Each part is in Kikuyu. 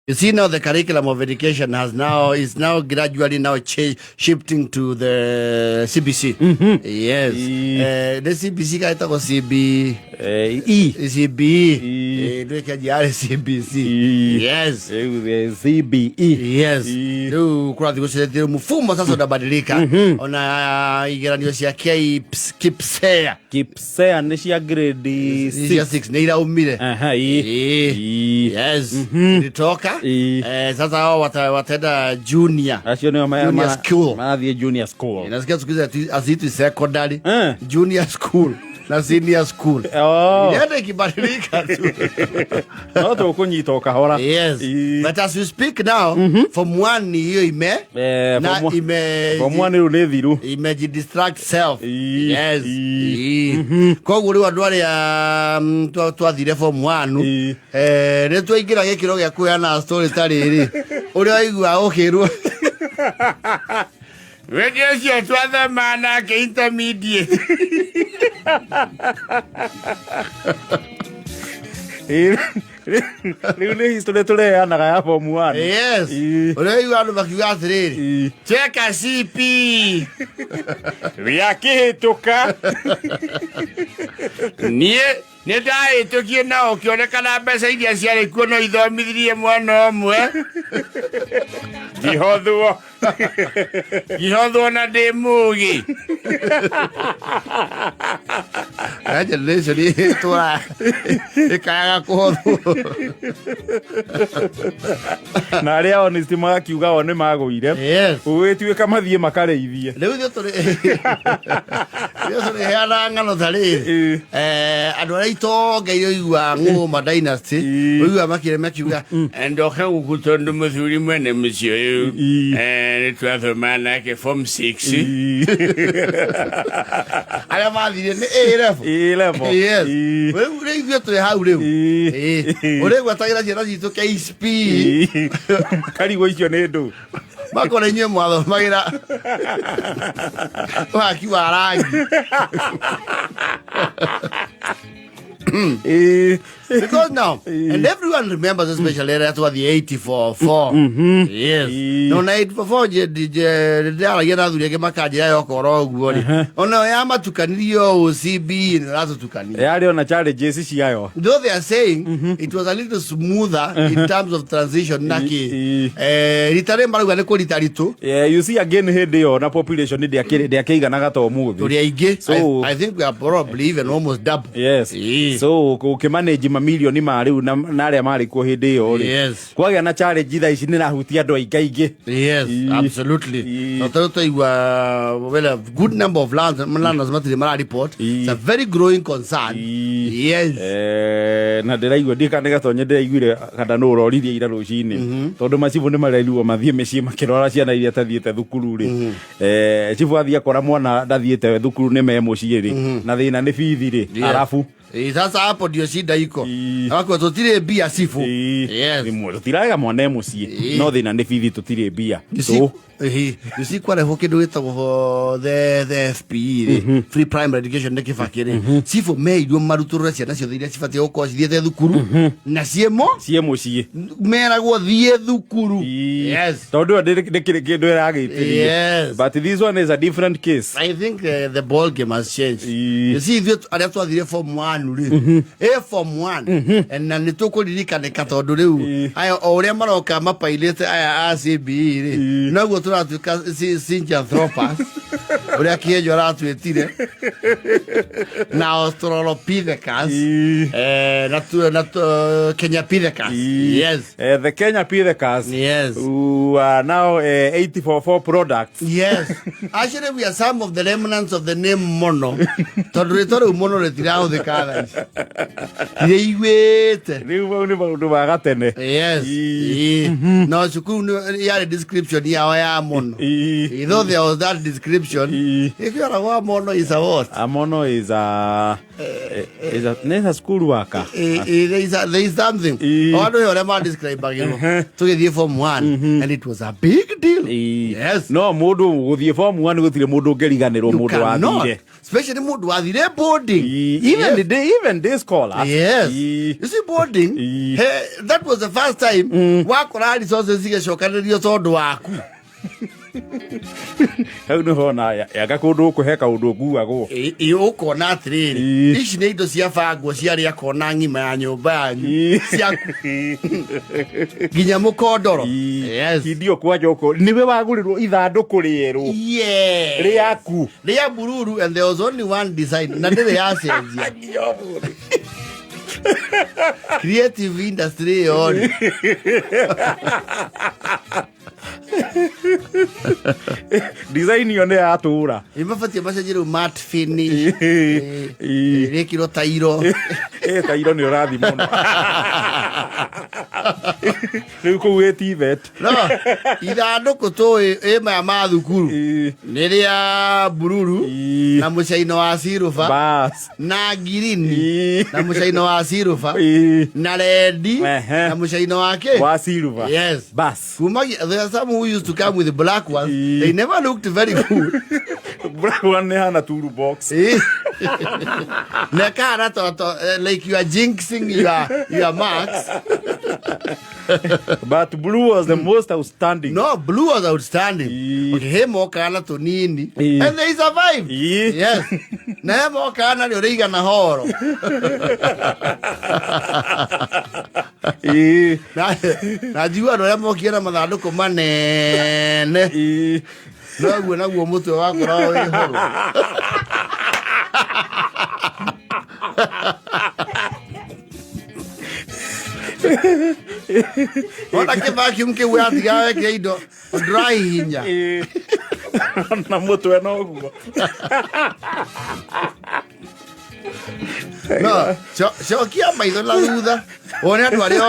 You see, now the curriculum of education has now is now gradually now shifting to the CBC. Yes. The CBC kaitagwo CB E. CBE. E. Ndwĩke CBC. E. Yes. CBE. Yes. E. Rĩu kũrathiĩ gũcenjetie mfumo sasa unabadilika. Ona igeranio cia KPSEA. KPSEA nĩ cia grade cia 6. 6 nĩ iraumire. Aha, E. Eh. E. Yes. Ilitoka. E. Sasa hao wataenda junior. Acio nĩo Junior school. marathiĩ junior school. Nasikia siku hizi haziitwi secondary, Eh. junior school na senior school. Oh. Inaenda ikibadilika tu. No tũkũnyita o kahora. Yes. E. But as we speak now, form 1 ni hiyo ime na ime Form 1 rĩu nĩ thiru. Imejidistract self. E. Yes. E. E. Koguo rĩu andũ arĩa twathire form 1 E. nĩ twaingĩra gĩkĩro gĩa kũheana story ta rĩrĩ ũrĩa waigua ũkĩrwo wĩndĩ ũcio twathoma nake intermediate. Rĩu nĩ history tũreanaga ya form 1. Yes. E. Ũrĩa waigua andũ makiuga atĩrĩrĩ, E. cheka CP Gĩakĩhĩtũka. Niĩ nĩ ndahĩtũkie na ũkĩonekana mbeca iria ciarĩ kuo no ithomithirie mwana ũmwe. Ngihothwo. Ngihothwo na ndĩ mũgĩ. Generation ĩtũra ĩkayaga kũhothwo. Na arĩa honest magakiuga o nĩ magũire. Yes. Gũgĩtuĩka mathiĩ makarĩithie. Rĩu ithuĩ tũrĩheana ng'ano ta rĩrĩ. Andũ arĩa itonga iria ũiguaga ng'ũma dynasty, ũiguaga makĩrĩ makiuga ndoka gũkũ tondũ mũthuri mwene mũciĩ ũyũ nĩ twathoma nake form 6. Arĩa mathire nĩ A level. A level. Yes. Ĩ. Rĩu ithuĩ tũrĩ hau rĩu. Ĩ. Ũrĩgwetagĩra ciana citũ KSP. Ĩ. Karigwo icio nĩ ndũ. Makona inyuĩ mwathomagĩra waki wa rangi. Ĩ. Because now, and everyone remembers, especially ĩrĩa twathiĩ 844. Yes. No na 844 ndĩaragia na athuri angĩ makanjĩra yokorwo ũguo rĩ, ona yamatukanirio ũũ, CBE nĩ ũratũtukania. Yarĩ ona challenges ciayo. Though they are saying it was a little smoother in terms of transition naki rita rĩ marauga nĩ kũrita ritũ. Yeah, you see again, hĩndĩ ĩyo na population ndĩakĩiganaga ta ũmũthĩ. Tũrĩ aingĩ. So I think we are probably even almost double. Yes. So ũkĩmanage mamirioni ma rĩu na arĩa marĩ kuo hĩndĩ ĩyo rĩ, kwagĩa na challenge thaa ici nĩrahutia andũ aingĩ aingĩ. Yes, absolutely. No tondũ twaigua, well, a good number of learners matirĩ mara report. It's a very growing concern. Yes. Na ndĩraigua ndiĩ kana nĩ Gatonye ndĩraiguire kana nũ ũroririe ira rũcinĩ, tondũ macibũ nĩ marerirwo mathiĩ mĩciĩ makĩrora ciana iria itathiĩte thukuru rĩ. Cibũ athiĩ akora mwana ndathiĩte thukuru nĩ me mũciĩ rĩ, na thĩna nĩ bithi rĩ, arabu Sasa hapo ndio shida iko. Wako tũtirĩ mbia, cibu. Yes. Tũtirarega mwana e mũciĩ, no thĩna nĩ bithi, tũtirĩ mbia. You see, you see kwarehwo kĩndũ gĩtagwo the FPE rĩ, free primary education nĩ Kĩbakĩ rĩ, cibũ meirwo marutũrũre ciana ciothe iria cibatiĩ gũkorwo cithiĩte thukuru na ciĩmo ciĩ mũciĩ. Meragwo thiĩ thukuru. Yes. Tondũ ĩyo ndĩkĩrĩ kĩndũ ĩragĩtĩrio. But this one is a different case. I think the ball game has changed. You see, ithuĩ arĩa twathire form 1 rĩ, form 1 na nĩ tũkũririkanĩka tondũ rĩu aya o ũrĩa maroka mapailĩte aya a CBE rĩ, noguo tũratuĩka Sinjanthropus ũrĩa Kĩenjo aratwĩtire na Australopithecus na Kenya Pithecus. Yes. The Kenya Pithecus who are now 844 products. Yes. Actually, we are some of the remnants of the name Mono. Tondũ rĩtwa rĩu Mono rĩtirahũthĩka thaa ici. Rĩiguĩte. Rĩu mau nĩ maũndũ ma gatene. Yes. Ii. No cukuru yarĩ description yao ya Mono. Though there was that description. Ĩkĩoragwo Mono is a what? A Mono is a school worker. There is something. O andũ ũrĩa ma describe-agĩrwo. Tũgĩthiĩ form 1 and it was a big deal. Yes. No mũndũ gũthiĩ form 1 gũtirĩ mũndũ ũngĩriganĩrwo You mũndũ cannot. wathire. Especially mũndũ wathire boarding. Even the Even day scholars. Yes. Ii. You see, boarding, Ii. hey, that was the first time wakora resources cigecokanĩrio tondũ waku. Hau nĩho ona yanga kũndũ ũkũhe kaũndũ ũkuagwo. Ĩ ũkona atĩrĩrĩ, Ii. ici nĩ indo ciabangwo ciarĩa kona ng'ima ya nyũmba yanyu Ii. ciaku nginya mũkondoro. Yes. Hindio kwanja ũko nĩwe wagũrĩrwo ithandũkũ rĩerũ Yes. rĩaku. Rĩa bururu, and there was only one design na ndĩrĩ yacenjia. Creative industry ĩyo rĩ. Design ĩyo nĩ yatũra. Ĩmabatie macenjie rĩu matte finish. Ii. Rĩkĩrwo tairo. Ĩ tairo nĩ ũrathi mũno rĩu kũu ĩ TVET. No ithandũkũ tũĩ ĩ maya ma thukuru Ii. nĩ rĩa bururu Ii. na mũcaino wa siruba Bas. na ngirini Ii. na mũcaino wa siruba Ii. na rendi Ehe. na mũcaino wa kĩ. Wa silver. Yes. Bas. Kumagia, there are some who used to come with black ones. Ii. They never looked very good. Black one nĩ hana toolbox. Eh. Na kana to, like you are jinxing your marks. But blue was the most outstanding. No, blue was outstanding. Ii. Okay, he mokana tunini Ii. and they survived. Ii. Yes. Na he mokana rĩ ũrĩigana horo. Ii. Na njigua andũ arĩa mokire na mathandũkũ manene Ii. noguo naguo mũtwe wakoragwo wĩ hũrũ. Ona kĩ vacuum kĩu watigaga wekĩra indo ndũrahihinya. Ii. Na mũtwe noguo. No, cokia maitho na thutha wone andũ arĩa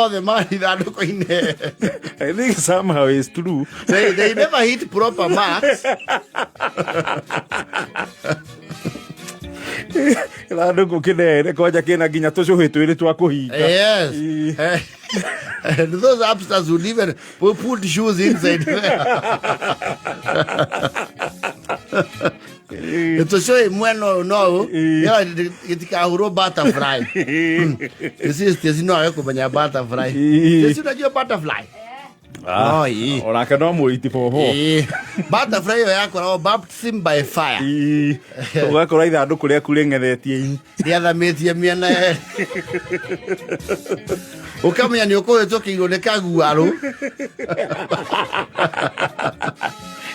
othe marĩ ithandũkũ-inĩ. I think somehow it's true. They never hit proper marks. Ithandũkũ kĩnene kwanja kĩna nginya tũcũhĩ twĩrĩ twa kũhinga. Yes. Ii. And those upstairs would even put shoes inside there. Tũcũhĩ mwena ũyũ no ũyũ Ii. nĩgetha gĩtikahũrwo butterfly. You see, Stacy no age kũmenya butterfly. Ii. Stacy, unajua butterfly? Ah, No, ii. onake no mũiti boho. Ii. Butterfly ĩyo yakoragwo baptism by fire. Ii. Ũgakora ithandũkũ rĩaku rĩng'ethetie. Rĩathamĩtie mĩena yerĩ. Ũkamenya nĩ ũkũhĩtũkĩirwo nĩ kaguarũ.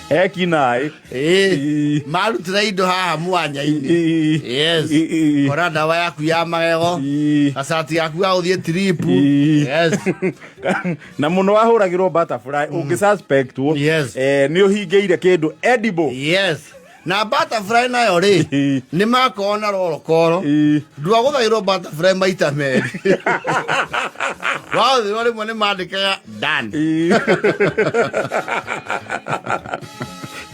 Ekinaĩ. Ĩĩ. Marutĩra indo haha mwanya-inĩ. Ii. Yes. Ii. Kora ndawa yaku ya magego. Ii. Gacati gaku ga gũthiĩ trip. Ii. Yes. Na mũno wahũragĩrwo butterfly ũngĩ suspectwo Yes. nĩ ũhingĩire kĩndũ edible. Yes. Na butterfly nayo rĩ Ii. nĩ makoragwo na rorokoro. Ii. Ndwagũthagĩrwo butterfly maita merĩ. Wathĩrwo rĩmwe nĩ mandĩkaga done. Ii.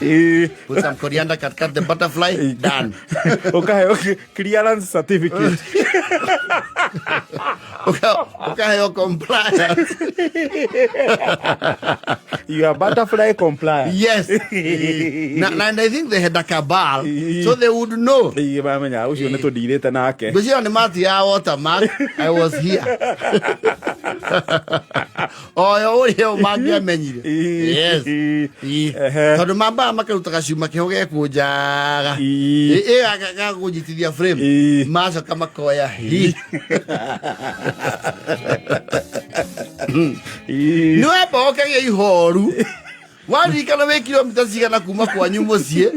Ii. Put some coriander, cut, cut the butterfly, done. Ũkaheo clearance certificate. Ukaheo compliance. You are butterfly compliant. Yes. Na, and I think they had a cabal, so they would know. Ii, mamenya ũcio nĩ tũndirĩte nake. Ngwĩciria nĩ matigaga watermark, I was here. Oyo ũrĩa mangĩamenyire. Ii. Yes. Ii. Ii. Ehe. Tondũ mambaga makaruta gacuma kĩho gekũnjaga. Ii. Ĩ gagũnyitithia frame. Ii. Macoka makoya hi. Ii. Nĩ wamba ũkagĩa ihoru waririkana wĩ kilomita cigana kuma kwanyu mũciĩ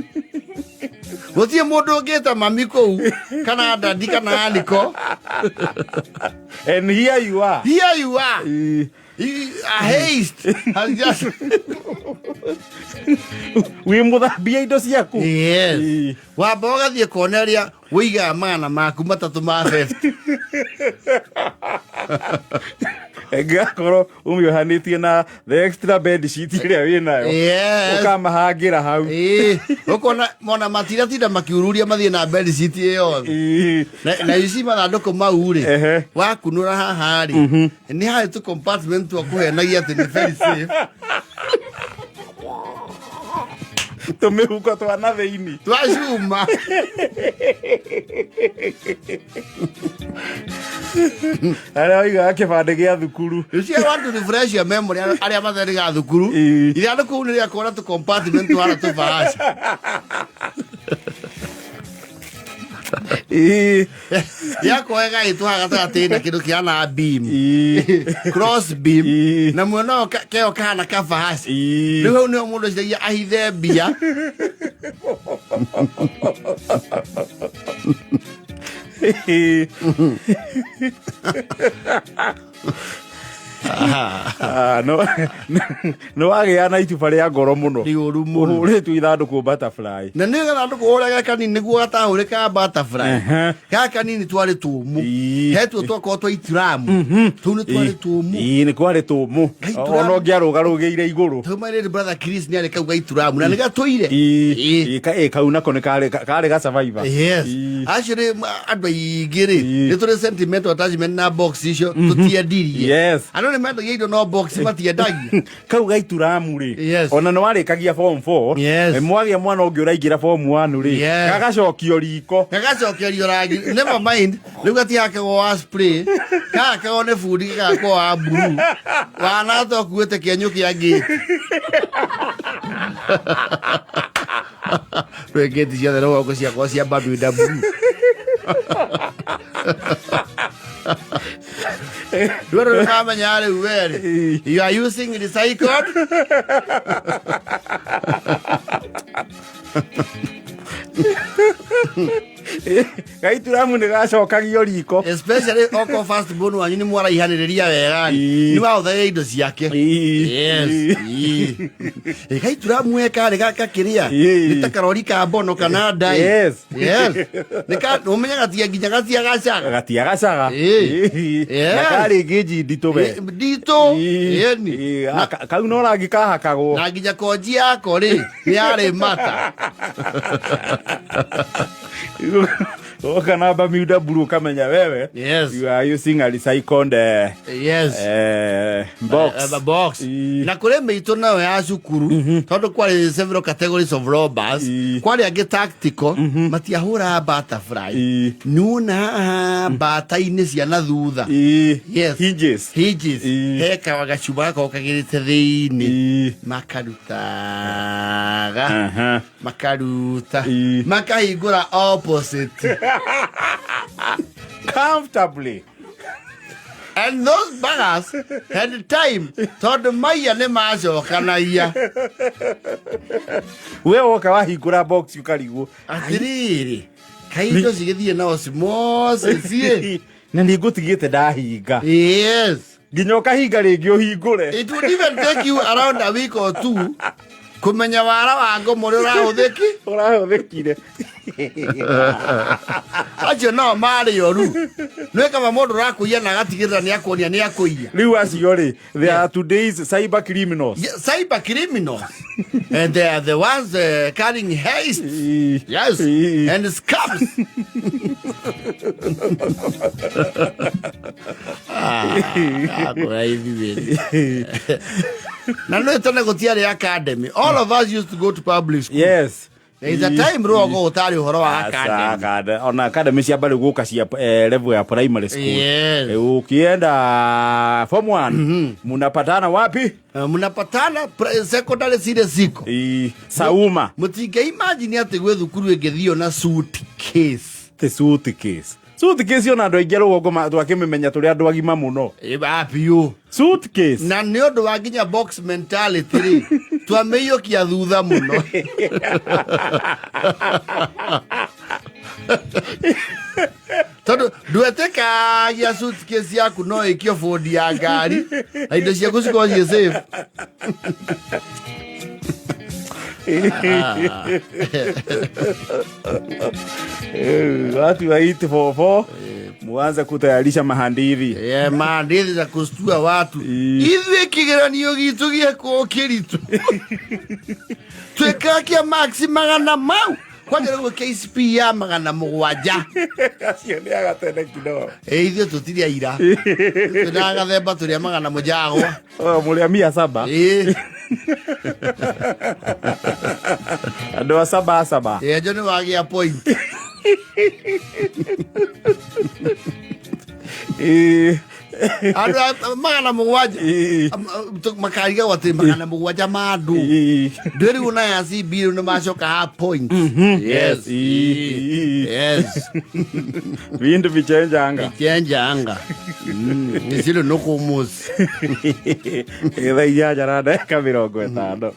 gũtirĩ mũndũ ũngĩta mami kũu kana dadi kana aniko. And here you are. Here you are. Ii. A haste has just Wĩ mũthambia indo ciaku. Yes. Ii. Wamba ũgathiĩ kona ĩrĩa wĩigaga 300 ma 50. Ĩngĩgakorwo ũmĩohanĩtie na the extra bed sheet ĩrĩa wĩ nayo. Yes. Ũkamahangĩra hau. Ĩĩ. Ũkona mona matiratinda makiururia mathiĩ na bed sheet ĩyo yothe. Ii. Na ici mathandũkũ mau rĩ Ehe. wakunũra haha rĩ nĩ harĩ tũ compartment twa kũhenagia atĩ nĩ very safe. Tũmĩhuko twa na thĩinĩ. Twa cuma. Arĩa waigaga kĩbandĩ gĩa thukuru. You see, I want to refresh your memory arĩa matheriga thukuru. Ithandũkũ nĩ rĩakorwo na tũ compartment tũhana tũbahasha. Yakoe gaitwo haha gatagatĩ na kĩndũ kĩhana beam. Cross beam. Na mwena ũyũ keo kahana kabahasha. Rĩu hau nĩho mũndũ aciragia ahithe mbia. Ah, nĩ wagĩa na ituba rĩa ngoro mũno. Rĩũru mũno. Ũhũrĩtwo ithandũkũ butterfly. Na nĩ gathandũkũ ũrĩa ge kanini nĩguo gatahũrĩkaga butterfly. Gaka kanini twarĩ tũmũ. Hetuo twakorwo twa ituramu. Tũu nĩ twarĩ tũmũ. Ii, nĩ kwarĩ tũmũ. Gaituramu. Ona ũngĩarũgarũgĩire igũrũ. Tau my lady brother Chris nĩ arĩ kau gaituramu na nĩ gatũire. Ii, kau nako nĩ karĩ ga survivor. Yes. Acio rĩ andũ aingĩ rĩ nĩ tũrĩ sentimental attachment na box icio tũtiendirie. Yes. Andũ nĩ mendagia indo no box matiendagia. Kau gaituramu rĩ, Yes. ona nĩ warĩkagia form 4. Yes. Mwagĩa mwana ũngĩ ũraingĩra form 1 rĩ, Yes. gagacokio riko. Gagacokerio rangi. Never mind. Rĩu gatihakagwo wa spray. Kahakagwo nĩ bundi gagakwo wa blue. Wana ta ũkuĩte kĩenyũ kĩa ngĩti. Rĩu ngĩti ciothe rũgongo ciakwa cia Bermuda blue. Rĩu andũ nĩmamenya rĩu werĩ. You are using recycled. Gaituramu nĩ gacokagio riko. Especially oko first born wanyu nĩ mwaraihanĩrĩria wega. Nĩ wahũthagĩra indo ciake. Yes. Ĩ gaituramu we karĩ gaka kĩrĩa. Nĩ ta karori ka mbono kana ndai. Yes. Yes. Nĩ ka ũmenye gatia nginya gatia gacaga. Gatiagacaga. Yes. Na karĩ ngĩnji nditũ we. Nditũ. Ĩni. Kau no rangi kahakagwo. Na nginya konji yako rĩ nĩ yarĩ mata. Woka na Bermuda blue ukamenya wewe. Yes. You are using a recycled Yes. box. Box. Na kũrĩ mĩitũ nayo ya cukuru tondũ kwarĩ several categories of robbers. Kwarĩ angĩ tactical matiahũraga butterfly. Nĩwona haha mbata-inĩ cia na thutha. Yes. Hinges. Hinges. He gacuma gakoragwo kagĩrĩte thĩinĩ. Makarutaga. Makaruta. Makahingũra opposite. Comfortably. And those buggers had time tondũ maiya nĩ macokanagia. We woka wahingũra box ũkarigwo. Atĩrĩrĩ, kaĩ indo cigĩthiĩ na osmosis ĩ? Na nĩ ngũtigĩte ndahinga. Yes. Nginya ũkahinga rĩngĩ ũhingũre. It would even take you around a week or two kũmenya wara wa ngomo ũrĩa ũrahũthĩki. Ũrahũthĩkire. Acio nao marĩ oru. Nĩ kama mũndũ ũrakũiya na agatigĩrĩra nĩ akuonia nĩ akũiya. Rĩu acio rĩ, they are today's cyber criminals. Yeah, cyber criminals. And they are the ones carrying haste. Yes. And scams. Na no tene gũtiarĩ academy. All of us used to go to public school. Yes. There is a time rũgongo gũtarĩ ũhoro wa academy. Ona academy cia mbere gũka cia level ya primary school. Yes. Ukienda form 1 munapatana wapi? Mnapatana secondary zile ziko. Sauma. Mũtinge imagine atĩ gwĩ thukuru ĩngĩthio na suitcase. The suitcase. Suitcase ona andũ aingĩ rũgongo twakĩmĩmenya tũrĩ andũ agima mũno. Biũ. Suitcase. Na nĩ ũndũ wa nginya box mentality rĩ, twamĩiyũkia thutha mũno. Tondũ ndwetĩkagia suitcase yaku no ĩkio bũndi ya ngari na indo ciaku cikorwo ciĩ safe. Watu wa 844 muanze kutayarisha mahandithi. Yeah, mahandithi za kustua watu. Ithuĩ kĩgeranio gitũ gĩekwo kĩritũ. Twĩkaga kĩa max magana mau. Kwanja rĩu KCP ya magana mũgwanja. Acio nĩ agatene kidogo. Ithuĩ tũtirĩ aira. Twĩna gathemba tũrĩa magana mũjagwa. Oh, mũrĩa mia saba. Andå a saba saba. Enjo nĩ wagĩa point. Andũ 700 makarigagwo atĩ 700 ma andũ ndwĩrĩgwo na ya CB rĩu nĩ macoka ha point. Yes. Yes. Vindu vichenjanga. Ichenjanga nicilo nukumusi. Thaa 8 na ndagĩka 50.